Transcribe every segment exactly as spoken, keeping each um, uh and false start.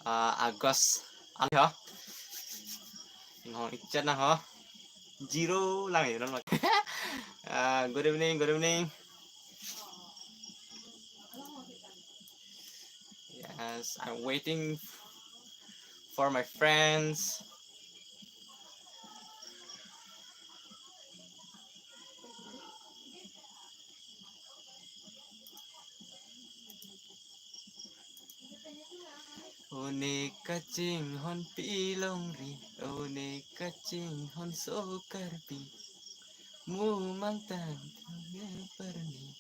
Ah, August. Ano ho? Inghong ikchet nang ho. Zero lang yun. Ah, good evening, good evening. Yes, I'm waiting for my friends. One kachinghon pi longri, one kachinghon so Karbi. Mumang tang tang parni,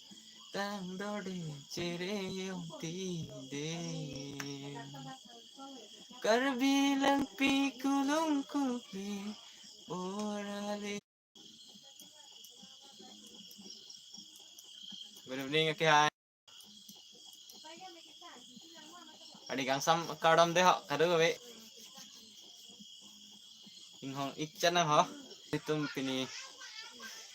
tang dode chere ong ti de. Karbi Langpi Kulong Kupi, orale. Good evening, okay, hi. Arni kangsam kardom de ho, kadokave. Inghong ikchet nang ho. Itum pini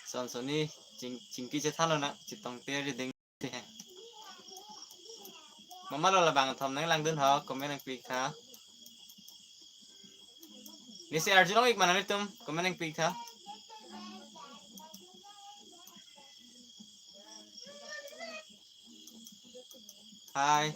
son soni ching, chingki chethanlo nang, chetongte riding. Mama lo labang thom nang langdun ho, comment nangpi tha. Nesi arjulong ik ma nanglitum, comment nangpi tha. Hi.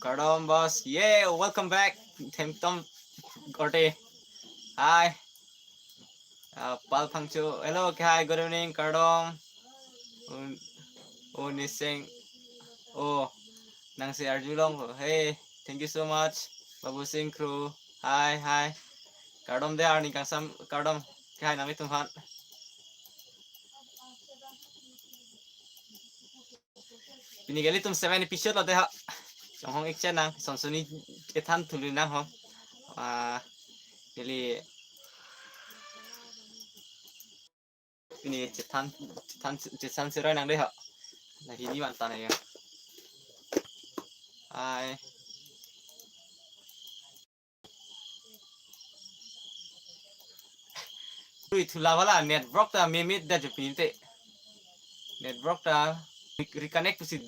Kardom boss. Yeah, welcome back. Themtom Gorte. Hi. Uh, Pal Phangcho. Hello, okay, hi, good evening, kardom. Un, Uniseng. Oh, nangsi arjulong ho. Hey, thank you so much. Babu Singh Kro. Hi, hi. Kardom de arni kangsam kardom. Okay, hi, nanglitum aphan. Pini ke ilitum seven episode lo de ha. Chonghong ikchet nang, son soni ethan thulu nang ho. Ah, ili pini chethan, chethan, chethan seroi nang de ha. Nah, ini mantan ya. Hai. Tui thula wala network ta mimit da jo pini te. Network ta re-, reconnect pusi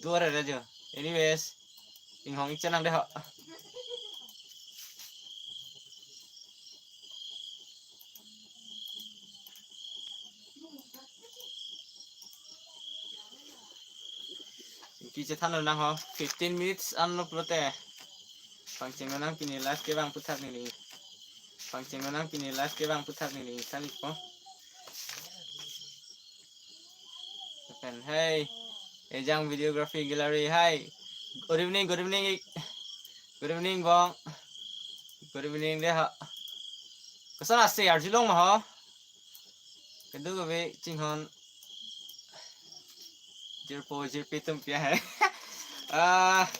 dua ra jo. Anyways, inghong ikchet nang de ho. Chingki chethanlo nang ho, fifteen minutes anlo pulote. Pangcheng nang pini live kevang aphuthak neli. Pangcheng nang pini live kevang aphuthak neli. Kali po. Pen, hey, Ejang Videography Gallery. Hi. Good evening, good evening. Good evening, Bong. Good evening de ha. Koson ase arjulong ma ho? Kadokave chinghon. Jirpo, jirpi atum pi ahe. Ah,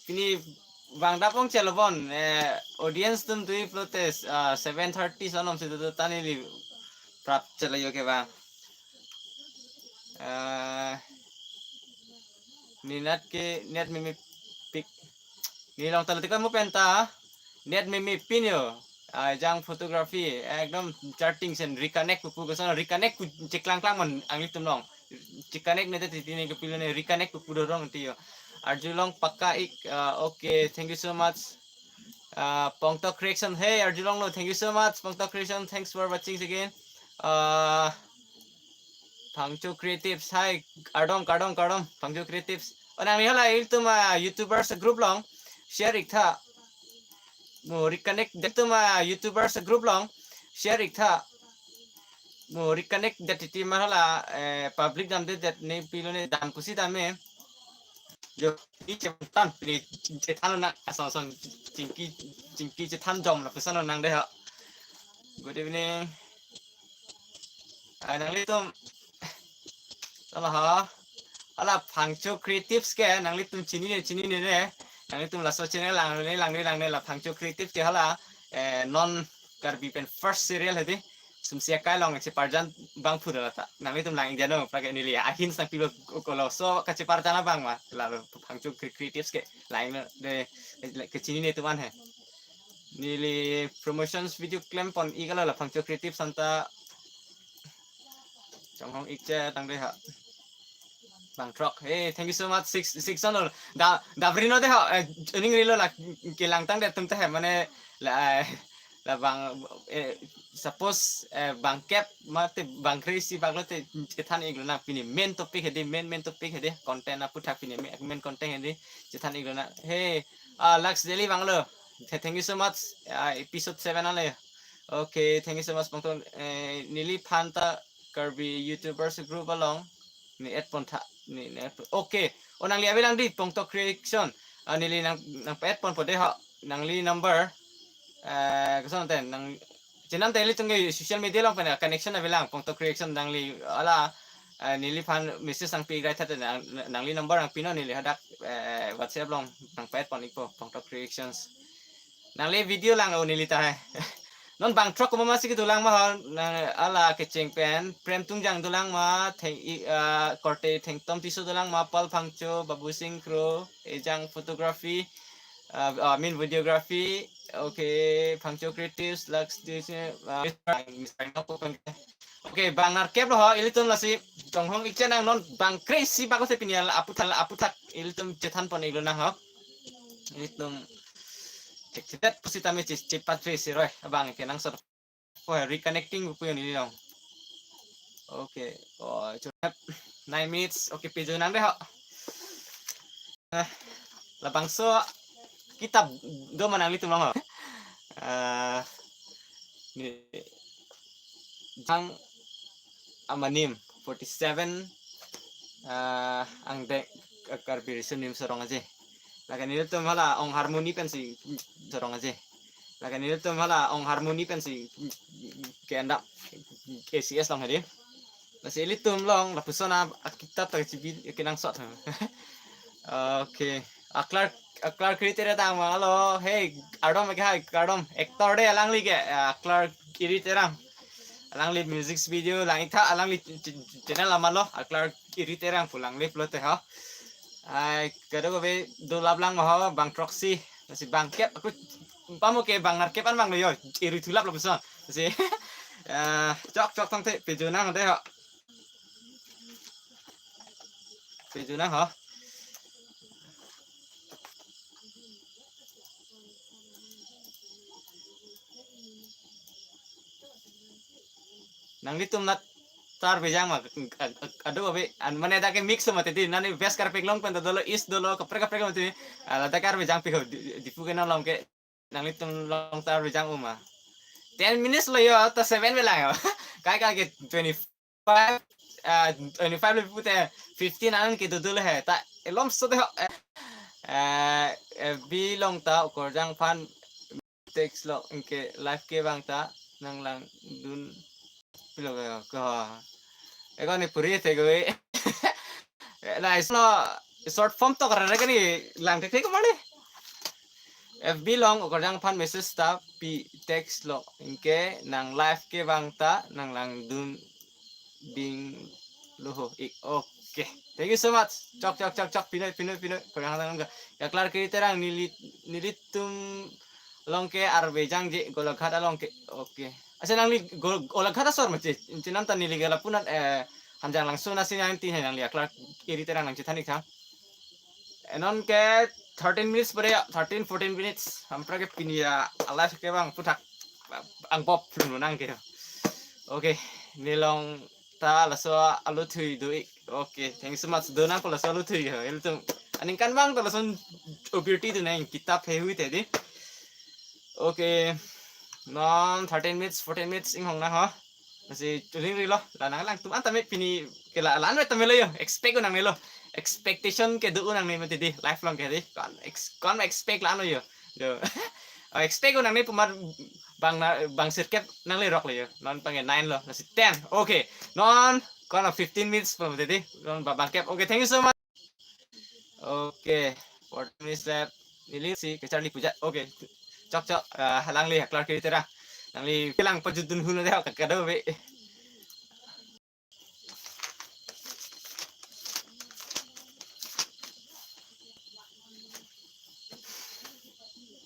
pini vangdap ong chelo bon, eh, audience atum tui pulote, ah, seven thirty sonom si tu ta neli prap chelo yo kevang. Ah, ne net ke, net meme pik. Ne long talo tikon mo penta. Net meme pin yo. Ah, Ejang Photography, ekdom charting sen reconnect pupu koson reconnect pu cheklang klang man anglitum long. Checonnect ne te titi ne kepilo ne reconnect pupu dorong ti yo. Arjulong pakka ik, ah, okay, thank you so much. Ah, Pongtok Creation, hey, arjulong lo, thank you so much, Pongtok Creation, thanks for watching again. Ah, Phangcho Creatives, hi, kardom, kardom, kardom, Phangcho Creatives. Oh, nangli hala ilitum, ah, YouTubers group long share ik tha. Mo reconnect det atum, ah, YouTubers group long share ik tha. Mo reconnect det titi ma hala, eh, public damde det ne pilo ne dam kusi dam e. Jo, i chem tan pini chethan na ason son chingki, chingki chethan jom na pesan nang de ha. Good evening. Ah, nanglitum. Hala ha. Hala Phangcho Creatives ke nanglitum chinine, chinine ne. Nanglitum laso channel lang ne, lang ne, lang ne la Phangcho Creatives ke hala, eh, non Karbi pen first serial hedi. sumsi akai along cheparjan abang phu do lata. Nanglitum lang-ik dei no, pake neli a-hints nangpilo ko-, koloso kacheparjan abang ma. Lalo Phangcho Cre-, Creatives ke lang-iklo de, kechini netum an he. Neli promotions video klempon-ik lo la Phangcho Creatives anta. Chonghong-ik chetang dei ha. Bang throk. Hey, thank you so much. Six, six on lo. Da, da brino dei ha. Eh, uning rilo la kelangtang dei atum ta he. Mane la, eh, labang, eh, suppose, eh, bang kep mate bang kre-isi bak lote chethan-ik lonang pini main topic he dei, main, main topic he dei, content aphuthak pini main, main content he dei chethan-ik lonang. Hey, ah, Lux Daily bang lo. Th-, thank you so much. Ah, episode seven ale. Okay, thank you so much, Pongto. Eh, neliphan ta Karbi YouTubers group along ne add pon tha, ne, ne add pon. Okay. O nangli avelang dei, Pongto Creation. Ah, neli nang, nangpa-add ponpo dei ho. Nangli number. Eh, koson te nang chenam te ilitum ke social media along pen connection avelang, Pongto Creation nangli hala, eh, neliphan message nangpi rai tha te nang, nangli number nangpinon, neli hadak, eh, WhatsApp along nangpa-add pon-ikpo, Pongto Creations. Nangli video lang o neli ta he. Non bang throk komat si kedolang ma ho, nang hala kecheng pen, Prem Tungjang dolang ma, Theng-, i, ah, korte Thengtom Tisso dolang ma, Pal Phangcho, Babu Singh Kro, Ejang Photography, ah, ah, I mean Videography, okay, Phangcho Creatives, Lux Studio, ah, Mister Mister Nokpo pen. Okay, bang nerkep lo ho, ilitum lasi Chonghong-ik chenang non bang kre-isi bak lote pini la aphuthak, aphuthak ilitum chethan pon-ik lonang ho. Ilitum cek cetet pusitame che-, chepat ve siroi abang kenangsot. Oh, reconnecting pu yun ini dong. Okay. Oh, curhat nine minutes. Okay, pejunang dei ho. Eh, labangso kitab do ma nanglitum along ho. Eh, ne Jang Amanim forty-seven, eh, angdeng Karbi Riso Nimso Rong Aje. Lake nelitum hala Ong Harmony pensi so rong aje. Lake nelitum hala Ong Harmony pensi ke-endap A C S along he dei. Lasi ilitum along lapuson a, akitab ta chibi kenangsot. Okay. Aklar, aklar kiri tere tang ma lo. Hey, kardom ke, hai, kardom. Actor dei alangli ke, aklar kiri terang. Alangli music video lang-ik tha, alangli ch-, ch-, channel amat lo, aklar kiri terang pu lang lip lote ho. Ai, kadokave dolap lang ma ho, bang throksi. Lasi bang kep, ako pamu ke bang nerkep an bang lo yo, iri thulap lapuson. Lasi, eh, chok chok tangte pejunang dei ho. Pejunang ho. Nanglitum nat ta Karbi Jang ma, a, a, kadokave, an mane dak ke mix mati dei, nani West Karbi Anglong pen dolo, East dolo, kaprek kaprek mati dei, ah, ladak Karbi Jang pi ho, Di-, Diphu ke non along ke, nanglitum along ta Karbi Jang uma. Ten minutes lo yo, ta seven avelang yo. Kai kai ke twenty-five, ah, twenty-five lo pute, fifteen an kedo dolo he, ta elom so dei ho, eh, eh, F B along ta okorjang aphan text lo, anke live ke vang ta nanglangdun pilo ko ko. Eko ni puri te ko. Eh, la iso short form to kar kani lang te ko mane. F B along okorjang aphan message ta pi text lo, anke nang live ke vang ta nanglangdun ding lo ho ik. Okay. Thank you so much. Chok chok chok chok, pinoi pinoi pinoi. Kurang tang ka. Aklar kiri terang neli, nelitum along ke Karbi Jang je Golaghat along ke. Okay. Asa nangli Go-, Golaghat asor ma che, chenam ta neli ke lapu-an, eh, Hanjanglangso nasi nangti he nangli aklar kiri terang nangchethan-ik tha. Eh, non ke thirteen minutes pore, thirteen, fourteen minutes. Hampra ke pini a-live ke vang aphuthak angbop lun nang ke. Okay, nelong ta laso alo thui do ik. Okay, thank you so much. Do nang ko laso alo thui ho. Ilitum aningkan vang ta lason obirti do nang kitab he hui te dei. Okay. Non thirteen minutes, fourteen minutes inghong nang ho. Lasi chuling rilo, la nanglangtum an tame pini ke la, la-an tame lo yo, expect nangne lo. Expectation kedo nangne mati dei, live along ke dei. Kon ex-, kon expect la-an lo yo. Yo. Oh, expect nangne pu amat bang na, bang sirkep nanglerok lo yo. Non pangke nine lo, lasi ten. Okay. Non kon fifteen minutes pu mati dei. Non ba-, bang kep. Okay, thank you so much. Okay, fourteen minutes left. Neli si kecharli puja. Okay. Chok chok, ah, alangli aklar kiri terang. Nangli kelang pajutdun hunu deh, ka, kadokave.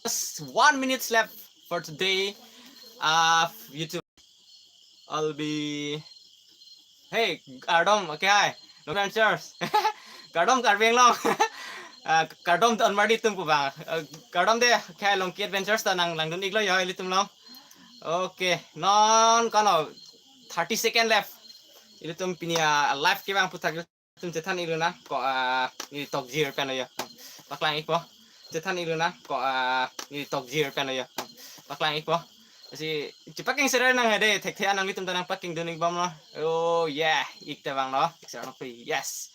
Just one minutes left for today. Uh, YouTube. I'll be, hey, kardom, okay, hi. Long Adventures. Kardom Karbi Anglong. Uh, kardom Donmarli atum pu bang. Uh, kardom deh, okay, Longki Adventures ta nang langdun iklo yo ilitum along. Okay, non kono thirty second left. Ilitum pini a live kevang aphuthak ilitum chethan ik lonang ko, ah, ili tokjir pen yo. Paklang ikpo. Chethan ik lonang ko, ah, ili tokjir pen yo. Paklang ikpo. Si chepaklang sera nang hede, thekthe nanglitum ta nangpaklang dun ikbomlo. Oh yeah, ik ta vanglo. Ik sera nangpi. Yes.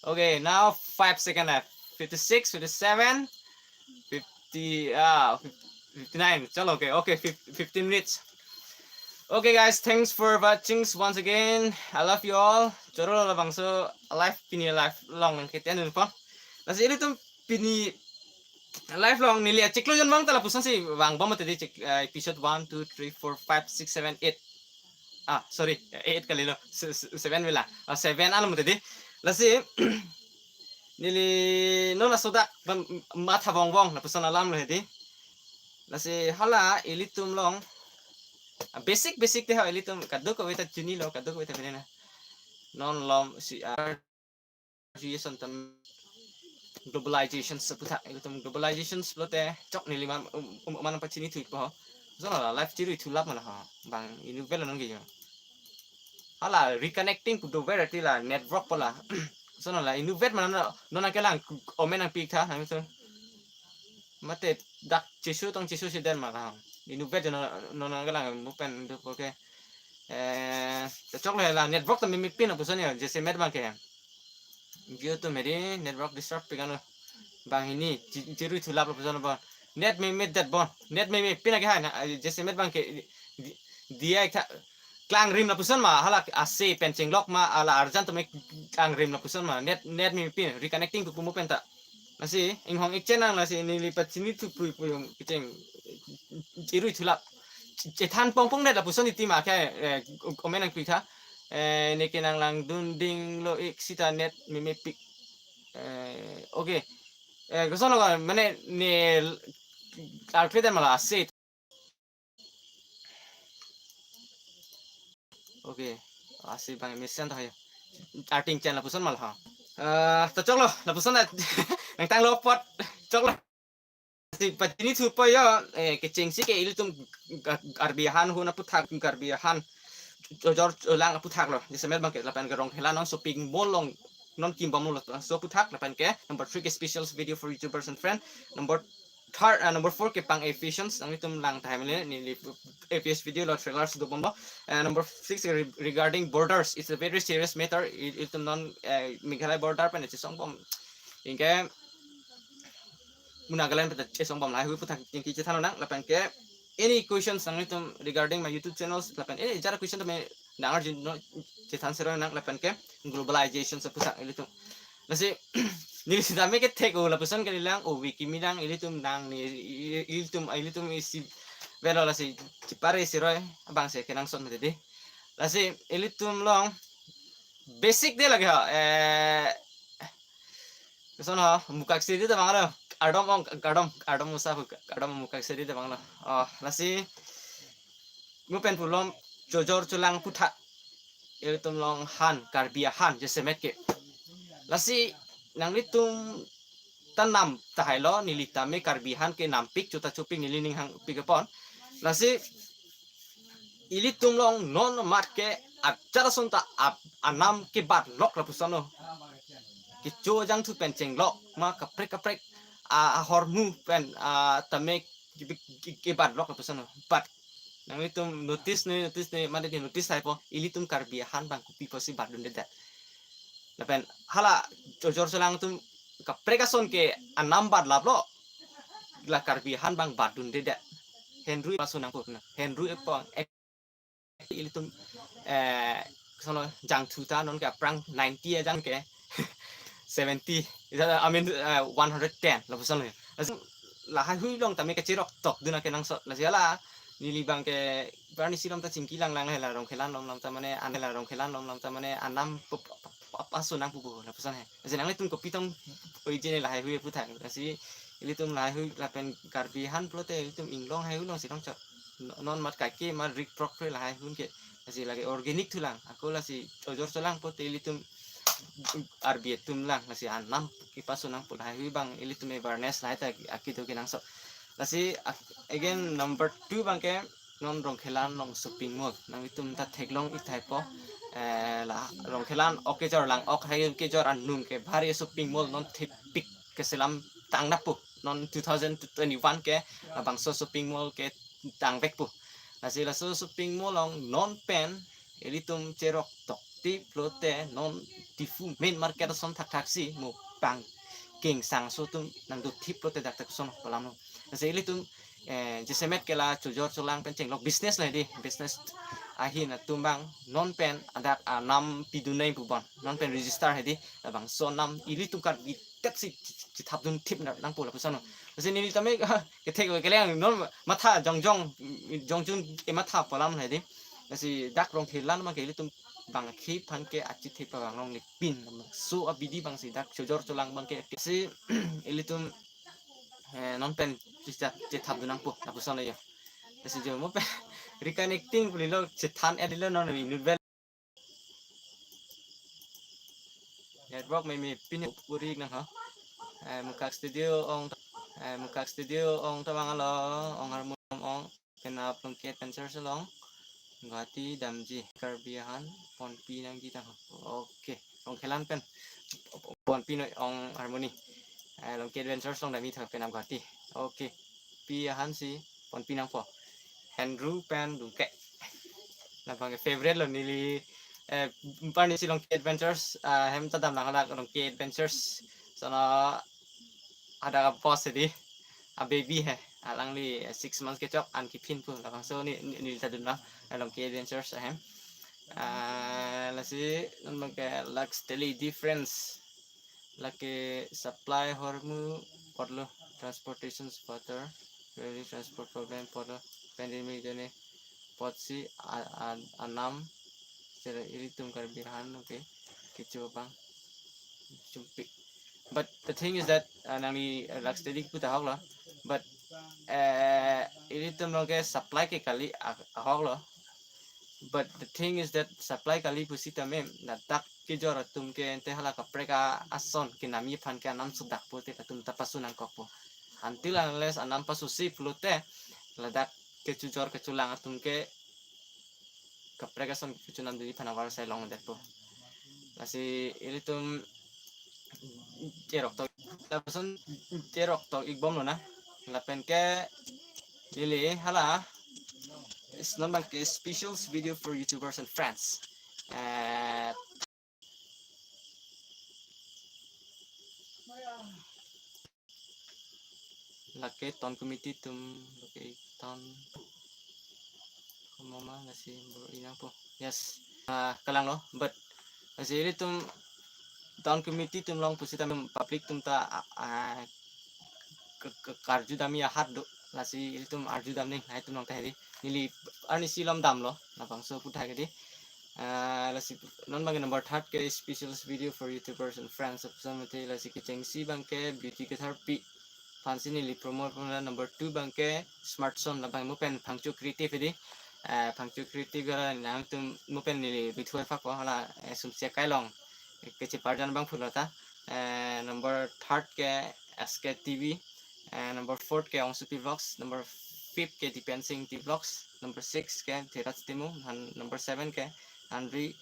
Okay, now five second left. Fifty-six, fifty-seven, fifty, ah, fifty-nine. Chalo, okay, okay, fif-, fifteen minutes. Okay, guys, thanks for watching once again. I love you all. Choro labangso live pini live along nangkethan dun po. Lasi ilitum pini live along neli achiklo jon vang ta lapuson si vangbom mati dei chik, eh, episode one, two, three, four, five, six, seven, eight. Ah, sorry, eight kalilo. Se-, se-, seven vela. Ah, seven ano mati dei. Lasi neli non laso dak bam-, matha vong vong lapuson alam lo hedi. Lasi hala ilitum along, ah, basic basic te ha ilitum kadokave ta chinilo, kadokave ta pini na. Non lom si, ah, globalization ason tam globalization aphuthak, ilitum globalization pulote chok neli man, um, um, man pachini thu ikpo. Lason la live chirui thu lap mana ha. Bang inutvet lo nangke yo. Hala reconnecting pu dover ti la network pu la. Lason la inutvet mana no, non nangkelang omen nangpik tha nangtum. Mate dak chesu tong chesu si den ma la. Inutvet jo non, non nangkelang mo pen do, okay. Eh, ta choklo la network ta mimi pin lapuson yo, jasemet abang ke. Jio atum hedi network disturb pik ano. Bang hini chi-, chirui thu lap lapuson abang. Net mimi det bon. Net mimi pin ake hai na, eh, jasemet abang ke di-, diya ik tha klang rim lapuson ma, hala ase pen chenglok ma, hala arjan tame klang rim lapuson ma, net, net mimi pin, reconnecting pu mo pen ta. Lasi, inghong ik chenang lasi, neli pachini thu pui pui yung kicheng, chirui thu lap. Chethan pong pong net lapuson iti ma ke, eh, omen nangpik tha. Eh, neke nang langdun ding lo ik sita net mimi pik. Eh, okay. Eh, koson lo ka, mane ne, calculate ma la ase. Okay. Ase bang mesen ta hayo. Arting chen lapuson ma la ha. Eh, ta choklo, lapuson na nangtanglo apot. Choklo. Si pachini thu po yo, eh, kechengsi ke ilitum Ka-, Karbi ahan huna aphuthak, Karbi ahan chojor cholang aphuthak lo. Jasemet abang ke lapen ke Rongkhela non shopping mall along non kimbom lo laso aphuthak, lapen ke number three ke special video for YouTubers and friend. Number third, uh, number four ke pang aviations, nanglitum lang tahai mele, neli aviation video lo trailers dobom lo. Uh, number six re-, regarding borders, it's a very serious matter. I-, ilitum non, eh, Meghalaya border pen chesongbom. Anke mo Nagaland pen chesongbom lahai hui aphuthak anke chethan lonang, lapen ke any questions nanglitum regarding my YouTube channels, lapen any jara question tame nang arjun non chethan sera nang, lapen ke globalization ason aphuthak ilitum. Lasi neli sitame ke thek o lapuson ke lang o wiki mi lang ilitum nang ne i-, i-, ilitum, ilitum isi velo lasi chipare siroi abang se kenangsot mati dei. Lasi ilitum along basic dei lake ha, eh, koson ha, mukak seri ta vanglo. Kardom ong, kardom, kardom musa pu, kardom mukak seri ta vanglo. Oh, lasi mo pen pulo chojor cholang aphuthak ilitum along han, Karbi ahan jasemet ke. Lasi nanglitum ta nam tahai lo, neli tame Karbi ahan ke nampik, chota chopik neli ning hangpik apon. Lasi ilitum along non mat ke ajat ason ta ap-, anam kebat lok lapuson lo. Kecho ajangthu pen chenglok ma kaprek kaprek a, ahormu pen, ah, tame ke-, ke-, kebat lok lapuson lo. But nanglitum notice ne, notice ne, mane di notice tahai po, ilitum Karbi ahan abang kopi pusi batdundedet. Lapen hala chojor cholang atum kaprek ason ke anam bat lap lo. La Karbi ahan abang batdundedet. Henry pasu nangpo na. Henry epong ek ilitum, eh, koson lo jangthu ta non ke aphrang ninety ajang ke seventy. Ita, I mean, eh, one hundred ten lapuson lo. Lasi lahai hui along tame kachirok tokdun akenangsot. Lasi hala Neli abang ke barni silom ta chingki lang lang hela Rongkhelan lom lam ta mane an hela Rongkhelan lom lam ta mane anam p- p- p- pasu nang pupu lapuson he. Lasi nanglitum kopi tong oi jene lahai hui puthak. Lasi ilitum lahai hui lapen Karbi han pulote ilitum inglong hai hui long si long chot. No- Non mat kaike mat rik prok pre lahai hun ke. Lasi lake organic thulang. Ako lasi chojor cholang pulote ilitum Karbi atum lang. Lasi anam kipasu nang pu lahai hui abang ilitum awareness lahai ta akido kenangsot. Lasi ak- again number two abang ke non Rongkhelan along shopping mall. Nanglitum ta theklong ik thai po. Eh, la Rongkhelan ok kejor lang ok hai kejor anung ke bhari shopping mall non thepik keselam tang nangpo. Non two thousand twenty-one ke labangso shopping mall ke tangvek po. Lasi laso shopping mall along non pen ilitum cherok tok ti pulote non Diphu main market ason thakthak si mo bang kengsang aso atum nangdo thip pulote dak dak son palam lo. Lasi ilitum eh, jasemet ke la chojor cholang pen chenglok business la hedi, business ahin atum abang non pen adak anam pidun nai pubon non pen register hedi, labangso anam ilitum Karbi tet si chithap dun thip nangpo lapuson lo. Lasi neli tame kethek kele non matha jongjong jongjun ke matha palam hedi. Lasi dak Rongkhelan abang ke ilitum bang khei aphan ke achithe pa bang long le pin. So abidi abang si dak chojor cholang abang ke si ilitum eh, non pen chisa chethap dun nangpo lapuson lo yo. Lasi jo mo pen reconnecting pulilo chethan edilo non inut vel. Network meme pin uri nang ha. Eh, Mukak Studio ong, eh, Mukak Studio ong tawang alo, ong harmonium ong, penap Longki Adventures along, Guwahati damji, Karbi ahan, ponpi nangji tang. Okay, Rongkhelan pen, ponpi noi ong harmony. Eh, Longki Adventures along damji tang penap Guwahati. Okay, pi ahan si, ponpi nangpo. Henru pen Dungke. Labang ke favorite lo neli, eh, barni si Longki Adventures, ah, hem ta dam lang halak Longki Adventures. Sono ada boss di, a baby he. Alangli, eh, six months kechok an kiphin pu. Labangso ne, ne, neli ta dun lang, eh, Longki Adventures ahem. Ah, lasi non abang ke Lux Daily Difference. Lake supply ahormu apotlo, transportation support, really transport problem apotlo, pandemic jone apotsi a- a- anam sera ilitum Karbi ahan, okay, kecho abang chumpik. But the thing is that, uh, nangli, uh, Lux Daily pu ta ahok lo, but, uh, ilitum along ke supply ke kali a- ahok lo. But the thing is that supply kali pusitame ladak kejor atum ke ante hala kaprek ason kenamji aphan ke anam sudak pulote latum ta pasu nangkokpo. Until unless anam pasusi pulote ladak kechojor kecholang atum ke kaprek ason kechonam dili aphan avarsai longdetpo. Lasi ilitum cherok tok, lapuson cherok tok ik bomlo na. Lapen ke neli hala, it's not like a special video for YouTubers and friends. Eh, lake town committee atum, lake town mama lasi bor inang po. Yes. Ah, kalang lo, but lasi ilitum town committee atum along pusitame public atum ta, ah, ah, ke- ke- karju damji ahat do. Lasi ilitum arju dam ning, hai atum along ta hedi. Neli arnisi lom damlo, labangso puthak hedi. Ah, lasi non abang ke number third ke special video for YouTubers and friends of Samati, lasi kechengsi abang ke Beauty Guitar P. Aphansi neli promote pon la. Number two abang ke Smart Sound, labang mo pen Phangcho Creative hedi. Eh, Phangcho Creative hala nangtum mo pen neli bithuai phak ko hala, eh, sumsia kailong. Eh, kecheparjan abang phulo ta. Eh, number third ke S K T V. Eh, number fourth ke Ongsupi Vlogs. Number fifth ke Dipen Singh T Vlogs. Number six ke Dhiraj Timung. Han- number seven ke Henry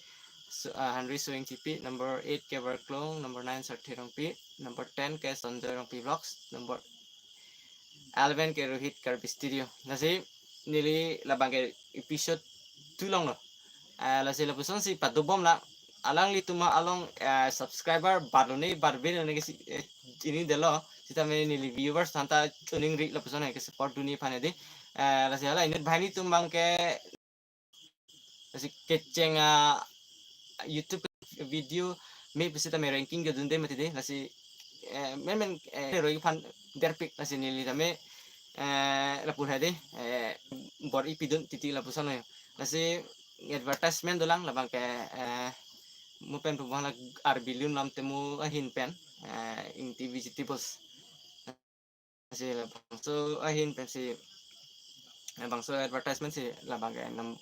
Su- ah, Henry Suing T P. Number eight ke Verklong. Number nine Sarthi Rongpi. Number ten ke Sanjoy Rongpi Vlogs. Number eleven ke Rohit Karbi Studio. Lasi neli labang ke episode two longlo. Ah, lasi lapuson si padobom la. Alanglitum along, eh, subscriber bat lo ne, bat belo ne ke si, eh, chinidetlo. Sitame neli viewers aphanta choningri lapuson ke support dunji aphan hedi. Eh, lasi hala inut banghini atum abang ke lasi kecheng, ah, YouTube video me pusitame ranking kedunde mati de. Lasi, eh, men men, eh, roi aphan derpik, lasi neli tame, Eh, lapu hedi, eh, bor-i pidun titi lapuson lo. Lasi advertisement dolang labang ke, eh, mo pen pu bang la Karbi Lun Lam Temu ahin pen, eh, Ingti Vegetables. Si labangso ahin pensi, labangso advertisement si labang ke nam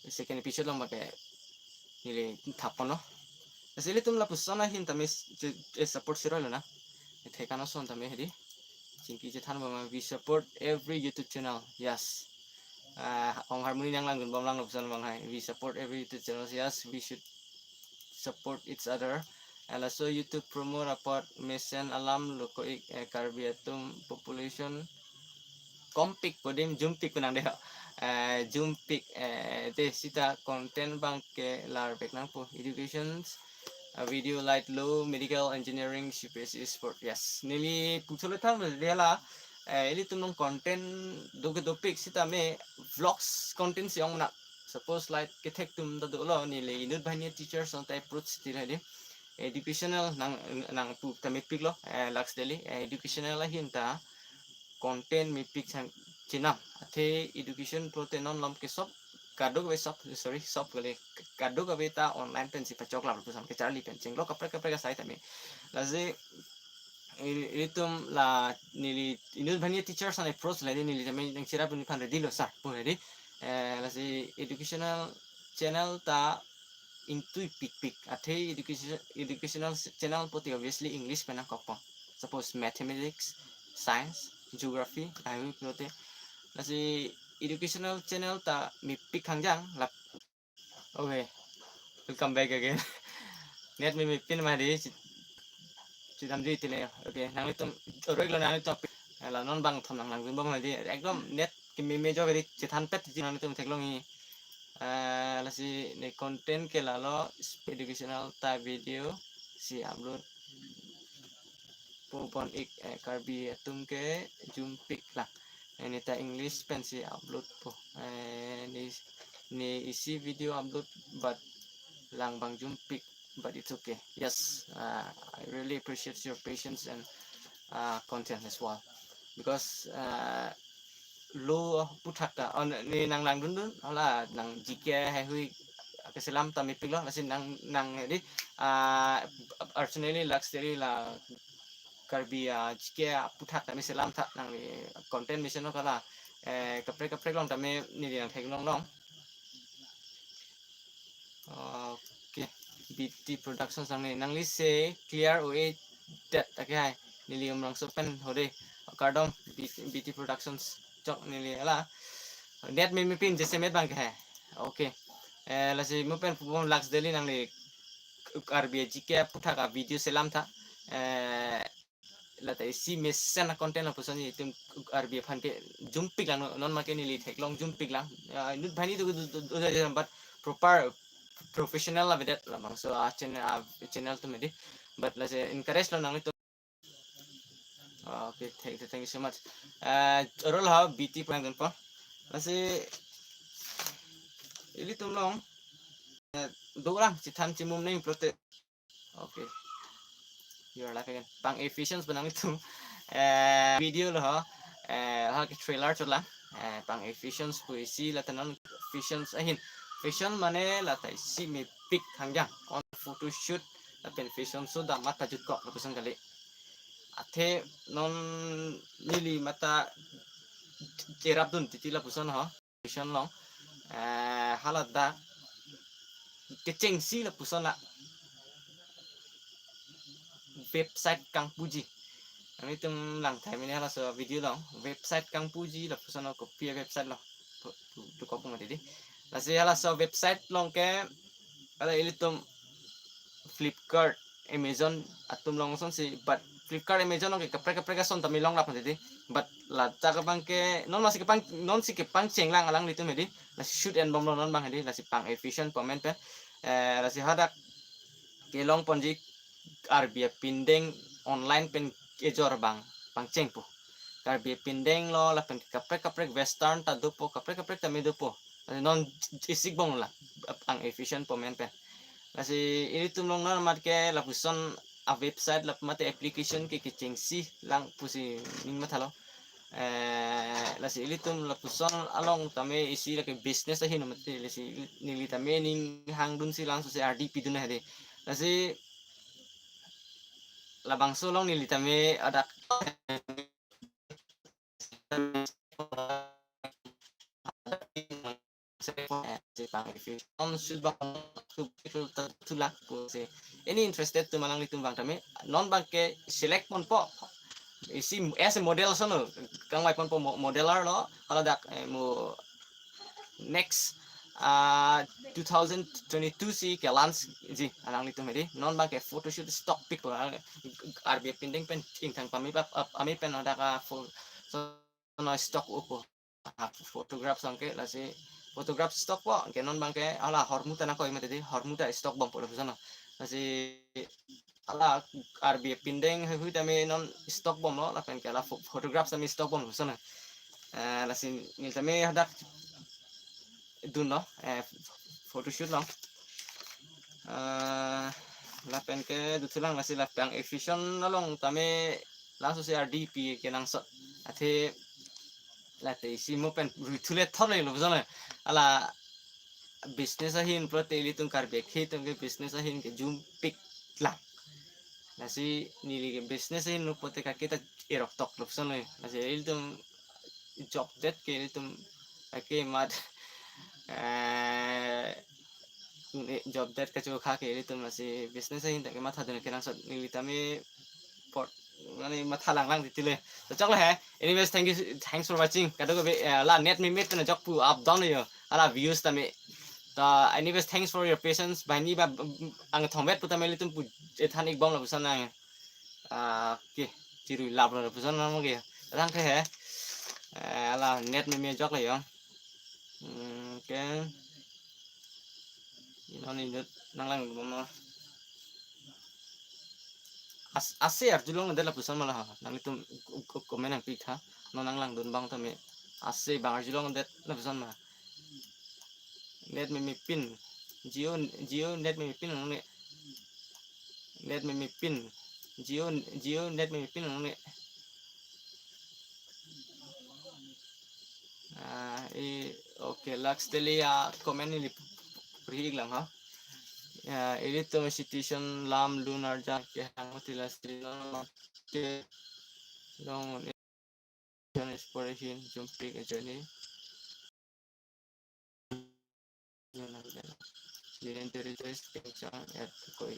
second episode along abang ke neli thapon lo. Lasi ilitum lapuson ahin tame s-, je, je support siroi lo na. Thekano son tame hedi. Chingki chethan bang ma, we support every YouTube channel. Yes. Ah, ong harmony nanglangdun bomlang lapuson abang hai. We support every YouTube channel. Yes, we should support each other. Laso YouTube promote apot mesen alam lo ko-ik, eh, Karbi atum population kompik pu adim jumpik pu nang dei ho. Eh, jumpik, eh, dei sita content abang ke lar bek nangpo. Education, uh, video light low, medical, engineering, C P S C, sport. Yes. Neli puthot le thang dei la, eh, ilitum along content do ke dopik sitame vlogs content si ong na. Suppose like kethek atum ta dolo, neli inut banghini teachers along ta approach ti hedi. Educational nang, nangpu ta mepik lo, eh, Lux Daily, eh, educational ahin ta content mepik sang chenam. Athe education pulote non malom ke sop, kadokave sop, sorry, sop kali, kadokave ta online pensi pachok lapuson kecharli pen chenglo kaprek kaprek asai tame. Lasi i-, ilitum la neli inut banghini teachers along approach le neli tame nangcherap uni phan ready lo sir pu hedi. Eh, lasi educational channel ta ingtui pikpik. Athe education, educational channel pulote obviously English pen nangkokpo. Suppose mathematics, science, geography, ahui pulote. Lasi educational channel ta mepik hangjang lap. Okay. Welcome back again. Net me mepin ma hedi. Chidam di tine. Okay, nanglitum orek lo nanglitum. La non bangthom nanglangdun bom hedi. Ekdom net keme me jo hedi chethan pet ji nanglitum theklongji. Eh, lasi ne content ke lalo educational ta video si upload po pon-ik, eh, Karbi atum ke jumpik lang. Eh, ne ta English pensi upload po. Eh, ne, ne isi video upload but lang abang jumpik, but it's okay. Yes, uh, I really appreciate your patience and, uh, content as well. Because, uh, lo aphuthak ta, oh, ne nanglangdundun, hala nang G K haihui keselam ta mepik lo, lasi nang, nang hedi, ah, personally Lux Daily la Karbi, ah, G K aphuthak tame selam tha, nangli content mesen lo kala, eh, kaprek kaprek along tame neli nangtheklong long. Okay, B T Productions nangli, nangli se clear O A det ake hai. Neli Umrongso pen hode. Kardom B T, B T Productions chok neli hala. Net me mepin jese met abang ke hai. Okay. Eh, lasi mo pen pubom Lux Daily nangli Karbi G K aphuthak avideo selam tha. Eh, la ta isi mesen acontent lapuson itum Karbi aphan ke jumpik lang, non ma ke neli theklong jumpik lang. Ah, inut banghini do, do, do, do, do, but proper professional avedet labangso a channel, a channel atum hedi. But lasi encourage lo nanglitum. Ah, okay, thank you, thank you so much. Eh, rol ha B T pang po. Lasi ilitum along, eh, dolang chethan chimum neng pulote. Okay. You are live again. Pang-e fashions pu nanglitum, eh, video lo ho. Eh, ha ke trailer chot lang. Eh, pang-e fashions pu isi la ta non fashions ahin. Fashion mane la ta isi mepik hangjang. On photoshoot lapen fashion show ta matha jutkok lapuson kali. Athe non neli matha cherapdun titi lapuson ho. Fashion along, eh, hala dak kechengsi lapuson la website kangpuji. Nanglitum langthai mene halaso video along website kangpuji lapuson lo, kopi website lo. Tu, tu, tu kopung tadi. Lasi halaso website along ke hala ilitum Flipkart, Amazon atum along asonsi, but Flipkart, Amazon along ke kaprek kaprek ason tame longlap tadi. But la ta kepang ke, non masi kepang, non si kepangcheng lang alanglitum hedi. Lasi shoot en bomlo non abang hedi, lasi pang-e fashion pu amen pen. Eh, lasi hadak kelong ponji Karbi apindeng online pen kejor abang pangcheng po. Karbi apindeng lo lapen kaprek kaprek western ta dopo, kaprek kaprek tame dopo. Lasi non isik bom lang pang-e fashion pu amen pen. Lasi ilitum along non mat ke lapuson a website lap mate application ke kechengsi lang pusi ning mathalo. Eh, Lasi ilitum lapuson along tame isi lake business ahin mati, lasi neli tame ning hangdunsi langsose ardi pidun hedi. Lasi labangso along neli tame adak Any interested atum alanglitum abang tame non abangke select ponpo. Isi as a model ason kangvai ponpo mo-, model arlo, haladak, eh, mo next, ah, two thousand twenty-two si ke launch ji alanglitum hedi. Non abangke photoshoot stock pic po, ah, Karbi apindeng pen ingthang pame pa, ah, pame pen hadak, ah, pho-, so no stock upo. Ah, photograph abangke lasi photograph stock po, ke non abangke hala ahormu ta nangkoi mati hedi, ahormu ta stock bompo lapuson. Lasi hala Karbi apindeng heihui tame non stock bomlo, lapen ke hala pho-, photograph tame stock bomlo lapuson. Eh, lasi neli tame hadak dunlo, eh, photoshoot lo. Eh, lapen ke duthulang lasi lapen aviation along tame langsose ardi pi kenangsot. Athe late isi mo pen ruithule thorle lapuson. Hala business ahin pulote ilitum Karbi akhei atum ke business ahin ke jumpik lang. Lasi neli ke business ahin pulote kake ta erok tok lapuson. Lasi ilitum job det ke ilitum kake mat, eh, job det kachokha ke ilitum lasi business ahin ta kemathadun kenangsot, neli tame pot mane matha langlang titile. To choklo he. Anyways, thank you, thanks for watching. Kadokave, eh, la net meme pen ajok pu up down yo. Hala views tame. To anyways, thanks for your patience. Banghini ba, mm, angthong vet pu tame ilitum pu ethan ik bom lapuson nang. Ah, okay. Chirui lap lapuson nang ke. Rang ke he. Eh, hala net meme ajoklo yo. Hmm, okay. Ino ni dut nanglang dun mo. As-, ase arjulongdet lapuson ma la ha. Nanglitum k-, k-, comment nangpitha. Non nanglangdun abang tame ase abang arjulongdet lapuson ma. Net meme pin. Jio, Jio net meme pin nang ne. Net meme pin. Jio, Jio net meme pin nang ne. Ah, i, okay, Lux Daily, ah, comment neli p-, p-, puri ik lang ha. Ya, ilitum situation lam lun arjan kehang mati lasi non ke long inspiration jumpik journey. Jilin to rejoice pengchang at koi.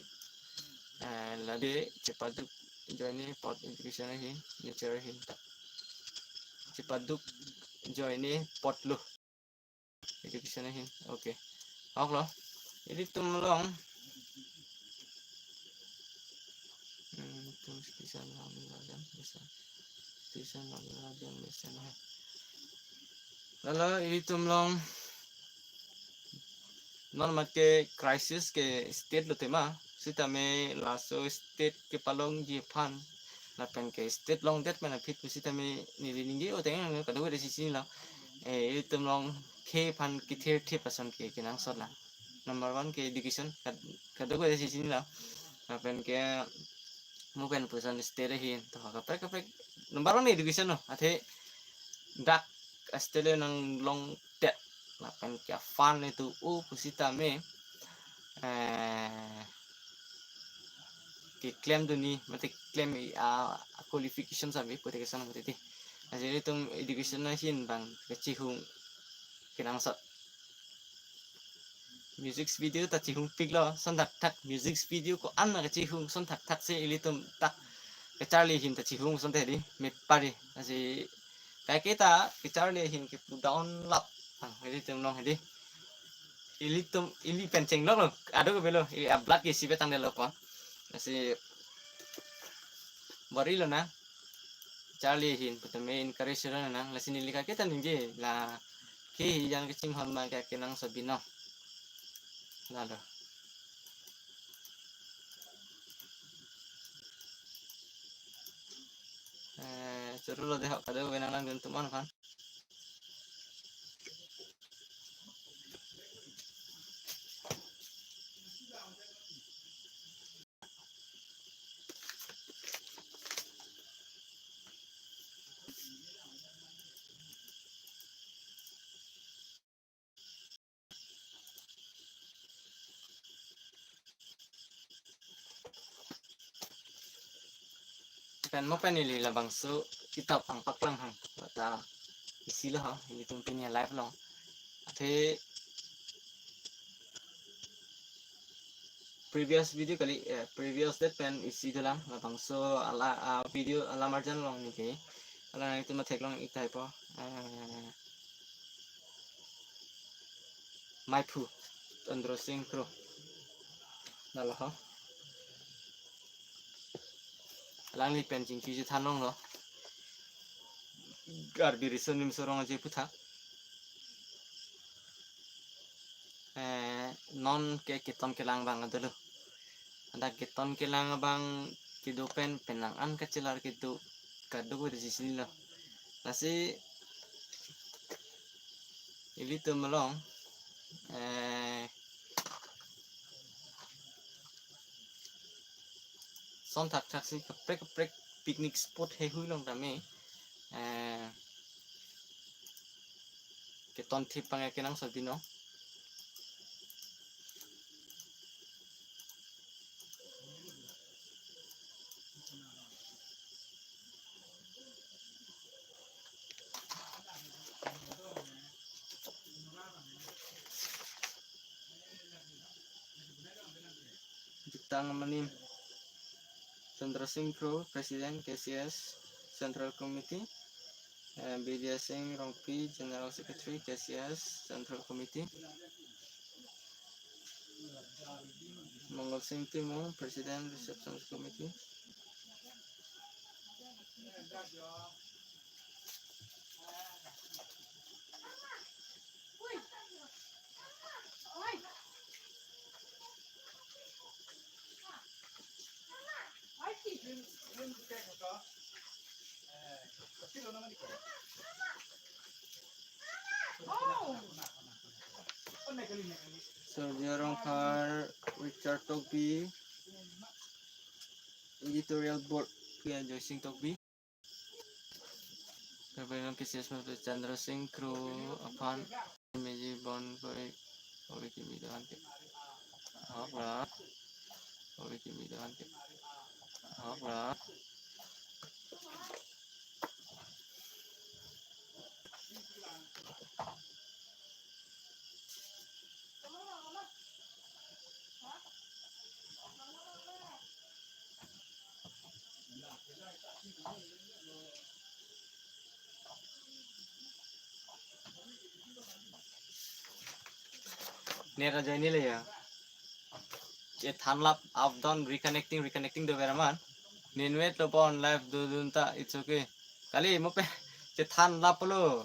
Eh, lade chepaduk joine pot education ahin, nature ahin ta. Chepaduk joine potlo. Education ahin. Okay. Oklo. Ilitum along. Hmm, tum station along lajan, bisa. Station along lajan, bisa, nah. Lalo ilitum along non mat ke crisis ke state lo tema, sitame laso state kepalongji aphan lapen ke state longdet pen aphi pu sitame neli ningje o teng kadokave si chinilo. Eh, ilitum along khei aphan kethir thip ason ke kenangsot lang. Number one ke education, kad-, kadokave si chinilo. Lapen ke mo pen puson state ahin to kaprek kaprek. Number one education lo, athe dak state le nanglongdet lapen ke fund itu u pu sitame, eh, keklem dunji mate klem i a qualification sabi pute kesan mate ti. Lasi ilitum education ahin abang kachihung kenangsot. Music video ta chihungpiklo, son thakthak music video ko-an ma kachihung son thakthak si ilitum dak kacharli ahin ta chihung son te di mepari. Lasi kaike ta kacharli ahin ke pu down lap. Ah, ilitum along hedi. Ilitum ili pen chengloklo. Ado ke belo. Ili a blood ke isi petang delo ko. Lasi bor-ilo na. Charli ahin pu tame encourage lo nang. Lasi neli kaike ta ningje la khei jan kachinghon ma ke kenangsot binong. Lalo. Eh, chorolo dei ho kadokave nanglangdun atum aphan. Pen mo pen neli labangso kitab angpaklang hang. Bata isi lo ha, ilitum pini live lo. Athe previous video kali, eh, previous det pen isi dolang labangso ala, ah, video alam arjan long nike. Alanglitum theklong ik tahai po. Eh, maiphu Chandra Singh Kro. Nalo ho. Alangli pen chingki chethan longlo. Karbi Riso Nimso Rong Aje aphuthak. Eh, non ke keton kelang abang adolo. Hadak keton kelang abang kedo pen penang an kachelar kedo kadokave si chini lo. Lasi ilitum along, eh, son thakthak si kaprek kaprek picnic spot heihui along tame, eh, keton thip abang kenangsot binong. Jutang manim. Chandra Singh Kro, President, K C S Central Committee. Eh, Bidya Singh Rongpi, General Secretary, K C S Central Committee. Mangal Singh Timung, President, Reception Committee. Surjya Rongphar, Richard Tokbi, Editorial Board, K Joy Singh Tokbi. K C S Chandra Singh Kro aphan meji bon koi ori kimi doan ke. Ahok la. Ori kimi doan ke. Ahok la. Net ajoine le ya. Chethan lap up down reconnecting reconnecting dover amat. Nin wait lo pon live dodun ta, it's okay. Kali mo pen chethan lap lo.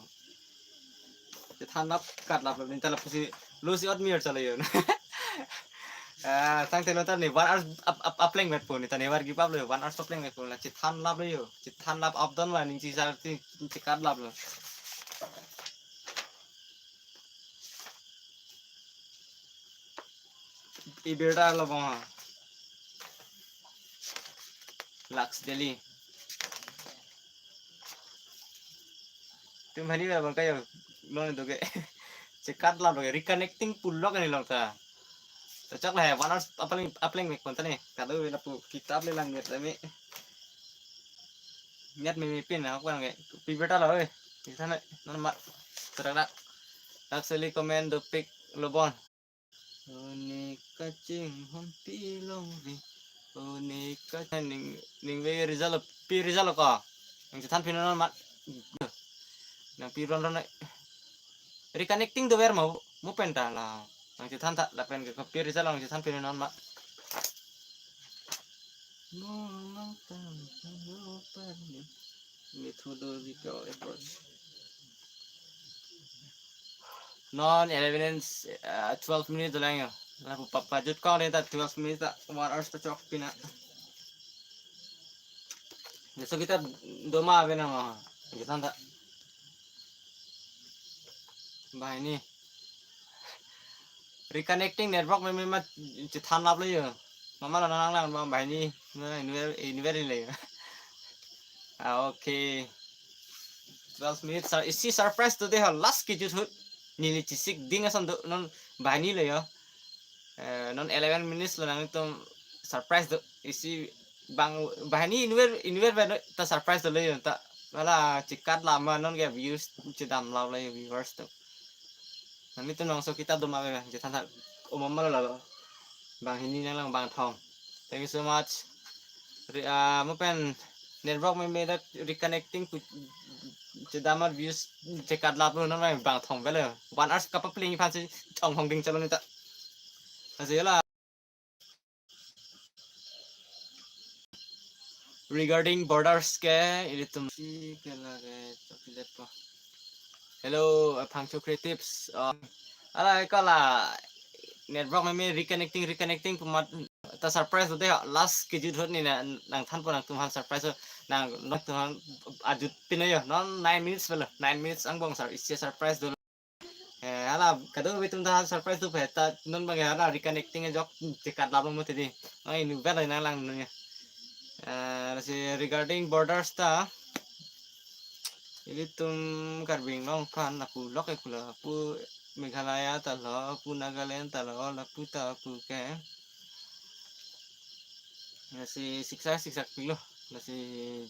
Chethan lap kat lap lo, neta lapusi lo si ot mir chalo yun. Ah, tangte lo ta ne one hour up, up, upleng met po, neta ne war give up lo, one hour upleng met po, la chethan lap lo yo. Chethan lap up down la ning chi sar ti, chi kat lap lo. Ibirta lo bong ha. Lux Daily. Tum hani ba bang kayo lo ne doge. Chekat la doge reconnecting pulo kani long ta. Tachak la hai one hour upleng upleng mek konta ne. Kado lapu kitab le lang net me. Net me me pin na ko nge. Pi beta lo eh. Di sana non ma. Terak dak. Actually comment dopik lo bon. Oni kachinghon pilong ri. Oni kaching ning ning ve result pi result ko. Nang chethan pin non mat. Nang pi ron ron. Reconnecting dover mo mo pen ta la. Nang chethan ta lapen ke pi result nang chethan pin non mat. Mo nang tan lo pan ni. Methodological approach. Non eleven and, uh, twelve minutes lang yo. Lapu pa pajut ko ta twelve minutes ta one hours ta chok pina. Jesu kita doma ave na mo. Kita ta. Bahini. Reconnecting network me me ma chethan lap lo yo. Mama la nang lang bang bahini. Anywhere anywhere le yo. Ah, okay. Twelve minutes. Sir, isi surprise today ha last kejut ahut. Neli chisik ding ason do non bahini lo yo. Eh, non eleven minutes lo nangtum surprise do isi Bang, banghini inutvet, inutvet pen ta surprise dolo yo ta. Hala chekat lama non ke views chedam lap lo yo viewers to. Nanglitum nangso kita doma be je than than umam malo lo. Banghini nanglang bang thong. Thank you so much. Re, ah, mo pen network meme dak reconnecting pu chedam ar views chekat lap lo non bang thong belo. One hours kapapling aphan si thong hong ding chalo neta. Asi la. Regarding borders ke, ilitum si ke lage choklet po. Hello, uh, Phangcho Creatives. Uh, ala ko la network meme reconnecting, reconnecting pu amat ta surprise do de, last kejut ahut ne nang, nangthanpo nangtumphan surprise, nang, nangtumphan ajut pin yo. Non nine minutes belo, nine minutes angbong sar isi surprise do. Eh, hala kadokave atum ta surprise do phe ta non bang hala reconnecting ajok chekat lap lo mo tidi. Ai nu ber nanglang nu ya. Eh, lasi regarding borders ta, ilitum Karbi Anglong aphan lapu lok ke kula, lapu Meghalaya ta lo, lapu Nagaland ta lo, lapu ta lapu ke. Lasi siksak siksak pilo. Lasi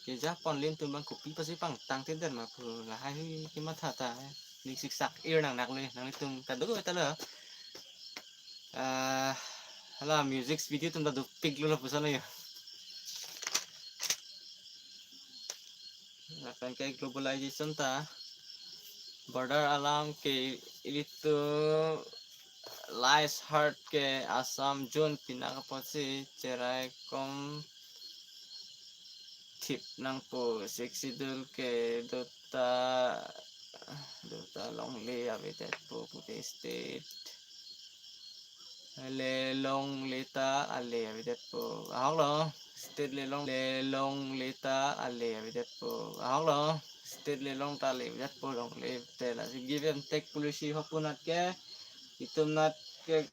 keja pon ilitum bang kopi pasi pangtang tender ma pu lahai hui kematha ta. Ning siksak ir nang nak le nanglitum kadokave ta lo. Ah, hala music video atum ta dopik lo lapuson yo. Lapen ke globalization ta border along ke ilitum last heart ke Assam zone pinak apotsi cherai kom thip nangpo, Sixth Schedule ke dota, dota longle avedetpo pute state. Le longle ta ale avedetpo. Ahok lo, state le long, le longle ta ale avedetpo. Ahok lo, state le long ta ale avedetpo longle te, lasi give and take policy ahok pu anat ke, itum anat ke,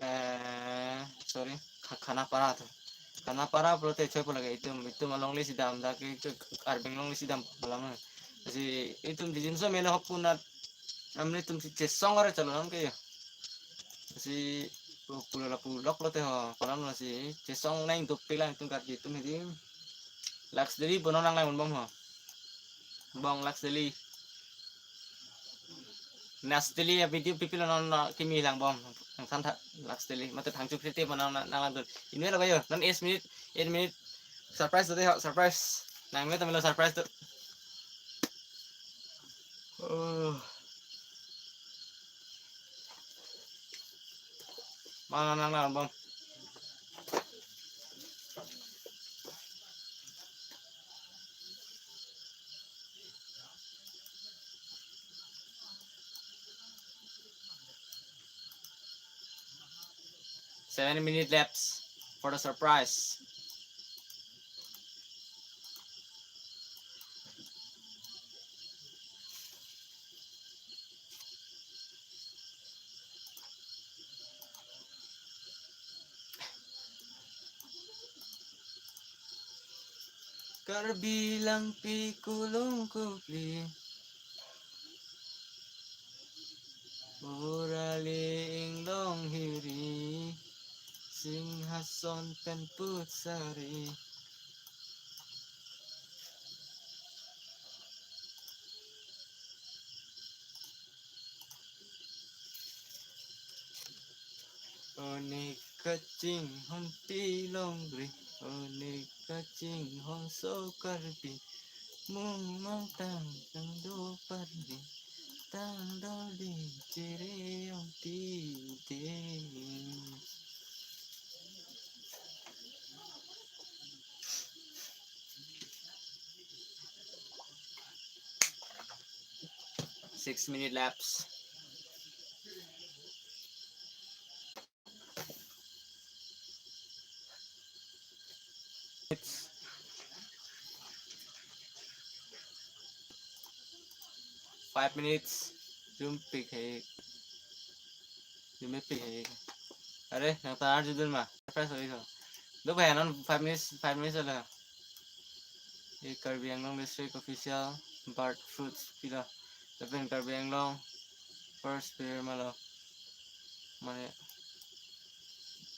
eh, sorry, Kha-, Khanapara to. Khanapara pulote choi pu lage itum, itum alongle si dam dak ke, ke Karbi Anglong si dam pu alam. Lasi itum dijinso mena ahok pu anat amne itum si chesong ore chalo nam ke yo. Lasi pu, pulo lapu lok lote ho, kolam lasi chesong nang dopik lang itum Karbi atum hedi. Lux Daily bono nanglang bom ho. Bong Lux Daily. Nas Daily a-video pipilo non, non kimi lang bom. Nangthan tha Lux Daily. Mate Phangcho Creative nang, nang, nanglang dun. Inutvet lo ba yo. Non eight minute, eight minute. Surprise do de ho, surprise. Nang me tamilo surprise do. Oh. Mana nanglang bom. Seven minute lapse for the surprise. Karbi Langpi Kulong Kupli, Borali Inglong Hiri, Singhason pen Putsari. Onik kachinghon Pilongri, onik kachinghon so Karbi, mung mangtang tang do parni, tang do di chiri ong ti de. Six minute lapse. It's five minutes. Zoom pic hai. Zoom pic hai. Are, nangta arju dun ma. Press oi ko. Do bhai, non five minutes, five minutes ala. Ye Karbi Anglong District official bird fruits pilo. Lapen Karbi Anglong first beer malo. Mane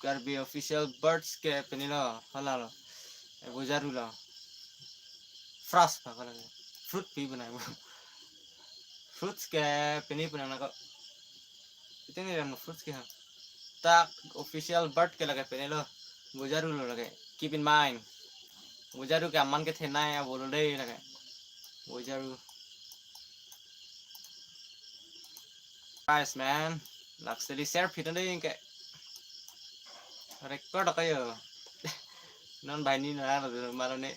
Karbi official birds ke pini lo, hala lo. Eh, bojaru lo. Fruits pa ko lake. Fruit pi bonai. Fruits ke pini pu nang nangkok. Ite ne ram fruits ke ha. Tak official bird ke lake pini lo. Bojaru lo lake. Keep in mind. Bojaru ke aman kethenei avo lo dei lake. Bojaru. Guys, man. Laks daily share phit dei ke. Record ako yo. Non banghini na lo malo ne.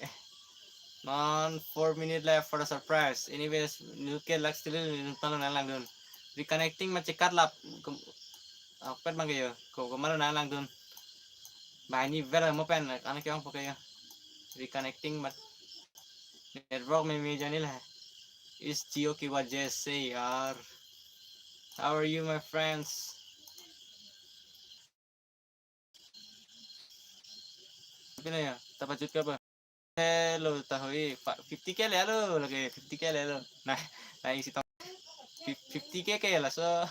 Non four minute left for the surprise. Anyways, nu ke Laks daily nu palo nang langdun. Reconnecting ma chekat lap. Kum-, apet mang ke yo. Ko, komat lo nang langdun. Banghini ver mo pen, anak yang pakai yo. Reconnecting mat. Network में भी जाने ला है। इस Jio की वजह से यार। How are you, my friends? Pina ya, ta pajut ke apa? Hello, ta hui, pa-, fifty K le lo, lake fifty K le lo. Nah, nah, isi tong fif-, fifty K ke laso.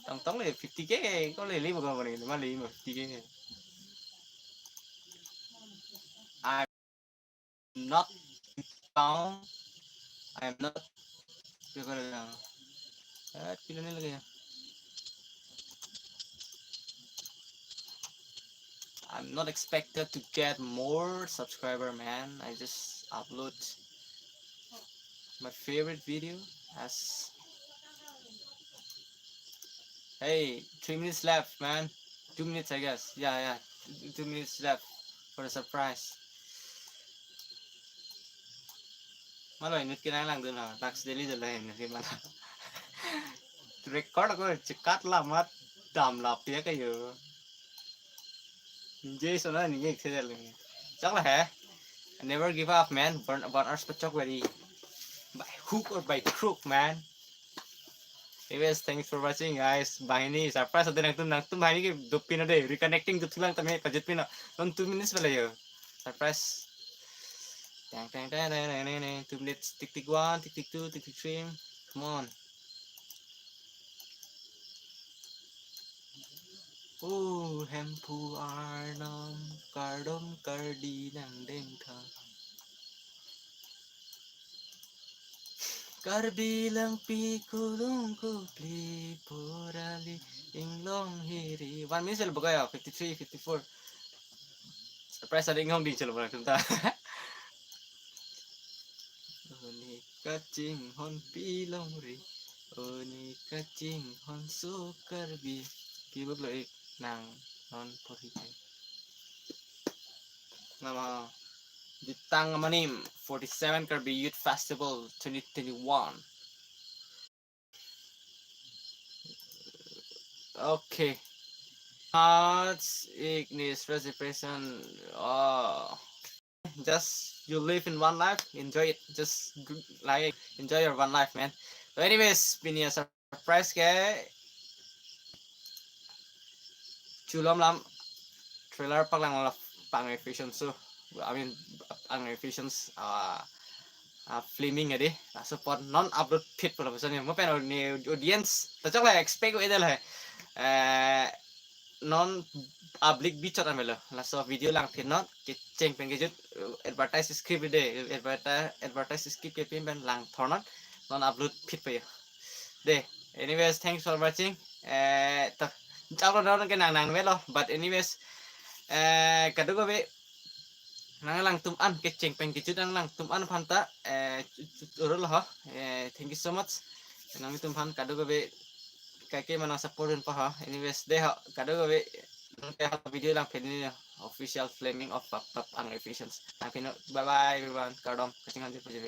Tong tong le fifty K ke, ko le le bukan bukan, mana le fifty K ke. I'm not found. I'm not. Kaya ko lang. At pila nila kaya? I'm not expected to get more subscriber, man. I just upload my favorite video as, hey, three minutes left, man. Two minutes, I guess. Yeah, yeah. Two, two minutes left for the surprise. Malo inut ke nang langdun ha. Laks daily dolo inut ke malo. Record ako chekat lamat dam lap ya kayo. Ninje sona ninje ek thedel. Chak la hai. Never give up, man. Burn, burn ours pachok very. By hook or by crook, man. Anyways, thanks for watching, guys. Banghini surprise ade nangtum, nangtum banghini ke dopin ade, reconnecting to thulang tame pajut pino. Non two minutes bala yo. Surprise. Tang tang tang tang tang tang tang. Two minutes. Tick tick one, tick tick two, tick tick three. Come on. Oh, Hemphu Arnam, kardom kardi nangdeng tha. Karbi Langpi Kulung Kupli Purali Inglong Hiri. One minute sel bagaya, fifty-three, fifty-four. Surprise ada inghong ding sel bagaya kunta. Oni kachinghon pilongri, oni kachinghon so Karbi. Kibuk lo ik nang non porhi kai. Nama Ditang Amanim, forty-seven Karbi Youth Festival twenty twenty-one. Okay. Hearts, Ignis, Resignation. Oh. Just you live in one life, enjoy it. Just g-, like, enjoy your one life, man. So anyways, pini a surprise ke chulom lam trailer paklang la pang efficient so. I mean, ang efficient, uh, uh, filming ade. Laso apot non upload phit pulo puson ni. Mo pen ni audience ta chok la expect ko edel hai. Eh, non public bichot amelo. Laso video lang phit non kecheng pen kejut, uh, advertise skip de. Advertise, advertise skip ke pin pen lang thor non. Non upload phit pe yo. De. Anyways, thanks for watching. Eh, to. Chak lo non ke nang nang melo. But anyways, eh, kadokave nang langtum an kecheng pen kejut nang langtum an aphan ta, eh, chu-, chu-, oro lo ho. Eh, thank you so much. Nangtum aphan kadokave kaike mana support dun pa ho. Anyways, de ho, kadokave nang ke ho video lang phit ni official filming of pap pap ang efficient. Nang pino, bye bye everyone. Kardom, kachinghon jirpo.